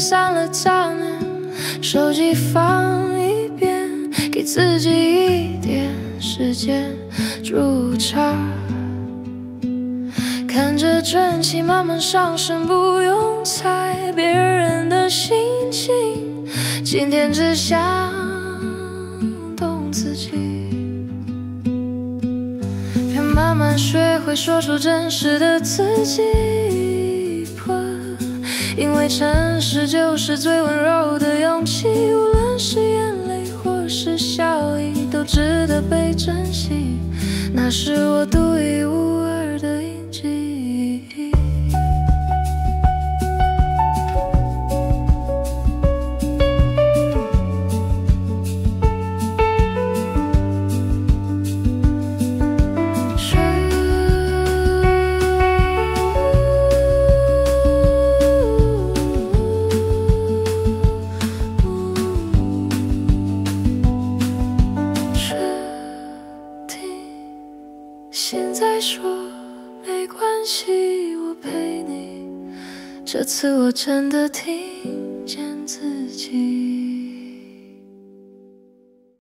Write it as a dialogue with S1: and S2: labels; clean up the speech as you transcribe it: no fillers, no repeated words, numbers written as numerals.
S1: 散了杂念，手機放一邊，給自己一點時間煮茶。看着蒸汽慢慢上升，不用猜別人的心情，今天只想懂自己。別慢慢學會說出真實的自己，因為誠實就是最溫柔的勇氣，無論是眼淚或是笑意，都值得被珍惜。那是我獨一無二的印記。聽，現在說沒關係，我陪你。這次我真的聽見自己。